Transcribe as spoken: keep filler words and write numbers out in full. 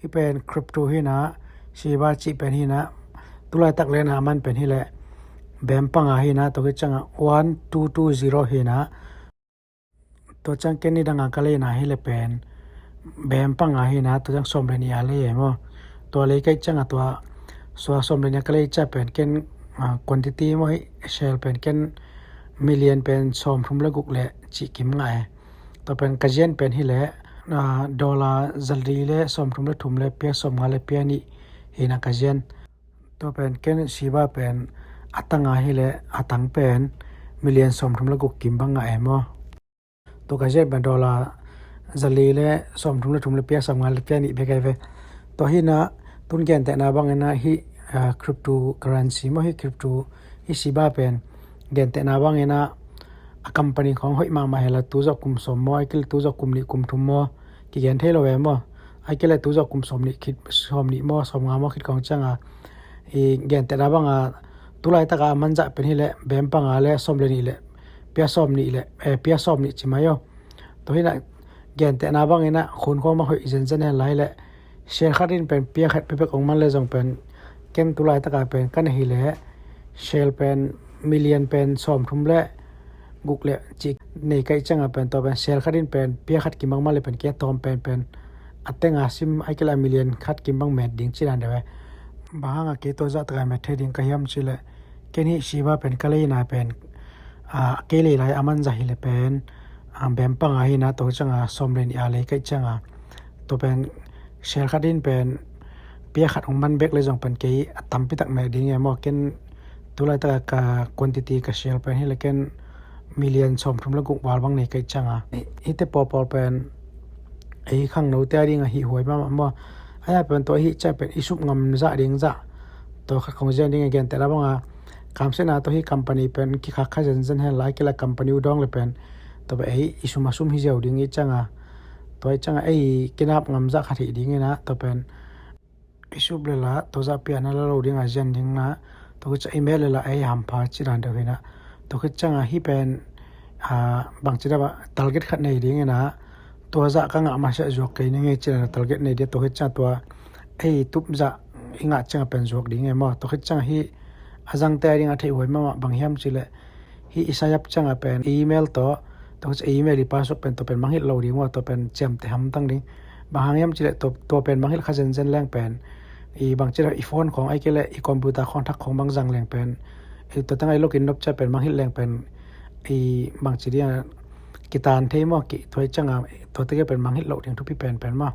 Hih pen crypto hi na, Shiba cih pen hi na, tulaitak le na a man pen hi leh bem panga hi na, tua khit cianga one two two zero hi na, tua ciang ken ni danga ka lei na hi leh pen bem panga hi na, tua ciang sawm le nih a lei e maw. Tua lei ka hih cianga tua sua sawm le nih a ka lei ciang pen ken, ah, quantity maw, hih share pen ken million pen sawm thum le guk le cih kim ngah e. Tua pen ka zian pen hi leh, ah, dollar zali le sawm thum le thum le pia sawm nga le pia nih hi na ka zian. Tua pen ken Shiba pen a tanga hi leh a tang pen million sawm thum le guk kim bang ngah e maw. Tua ka zian pen dollar zali le sawm thum le thum le pia sawm nga le pia nih bek ai ve. Tua hi na tun gentehna bangin a hih, ah, cryptocurrency maw, hih crypto, hih Shiba pen gentehna bangin a, a company khawng hoih mahmah hi leh tu zawh kum sawm maw, ai kei leh tu zawh kum nih kum thum maw, kigen thei lo e maw. Ai kei leh tu zawh kum sawm nih khit, sawm nih maw, sawm nga maw khit khawng cianga, i gentehna banga tulaitaka a manzah pen hi leh bem panga le sawm le nih le pia sawm nih le, eh, pia sawm nih ci mai aw. Tua hi na gentehna bangin a khun khawng bang hoih zenzen hen lai leh share khat in pen pia khat pia bek ong man le zong pen ken tulaitaka pen ka na hi leh share pen million pen sawm thum le guk le cih nei ka hih cianga pen tua pen share khat in pen pia khat kim bang man le pen kei a tawm pen pen a tenga sim ai kei leh a million khat kim bang met ding ci dan deuh e. Bang hanga kei tua zahtaka met thei ding ka hiam cih leh ken hih Shiba pen ka lei na pen, ah, kei lei lai a manzah hi leh pen, ah, bem panga hi na, tua cianga sawm le nih a lei ka hih cianga tua pen share khat in pen pia khat ong man bek le zong pen kei a tampi tak met ding e maw. Ken tulaitaka ka quantity ka share pen hi leh ken million sawm thum le guk val bang nei ka hih cianga, hihte pawlpawl pen ei khangnote a dinga hih huai mahmah maw. Ai a pen tua hih ciang pen i sup ngam zah ding zah tua kha kong zian ding e. Gentehna banga kamsiatna tawh hih company pen kikhak kha zenzen hen lai kei leh company uh dawng le pen tua pen ei i sum a sum hi ziau ding hih cianga, tua hih cianga ei kinap ngam zah khat hi ding hi na, tua pen i sup le la tua zah piakna la lo dinga zian ding na, tua khit ciang i met le la ei hampha ci dan deuh hi na. Tua khit cianga hih pen, ah, bangci deuh a target khat nei ding hi na, tua zah ka ngah masiah zuak kei ning e ci dan a target nei ding, tua khit cianga tua ei tup zah i ngah cianga pen zuak ding e maw. Tua khit cianga hih a zangte a dinga theih huai mahmah bang hiam cih leh hih i sign up cianga pen email tawh, tua khit ciang email i password pen tua pen mangngilh lo ding maw, tua pen ciamteh hamtang ding. Bang hang hiam cih leh tua, tua pen mangngilh kha zenzen leng pen i bangci deuh i phone khawng ai kei leh i computer khawng thak khawng bang zang leng pen, i tua tengah i login nop ciang pen mangngilh leng pen i bangci dinga kitan thei maw, ki, tua hih cianga tua tegel pen mangngilh loh ding thupi penpen maw.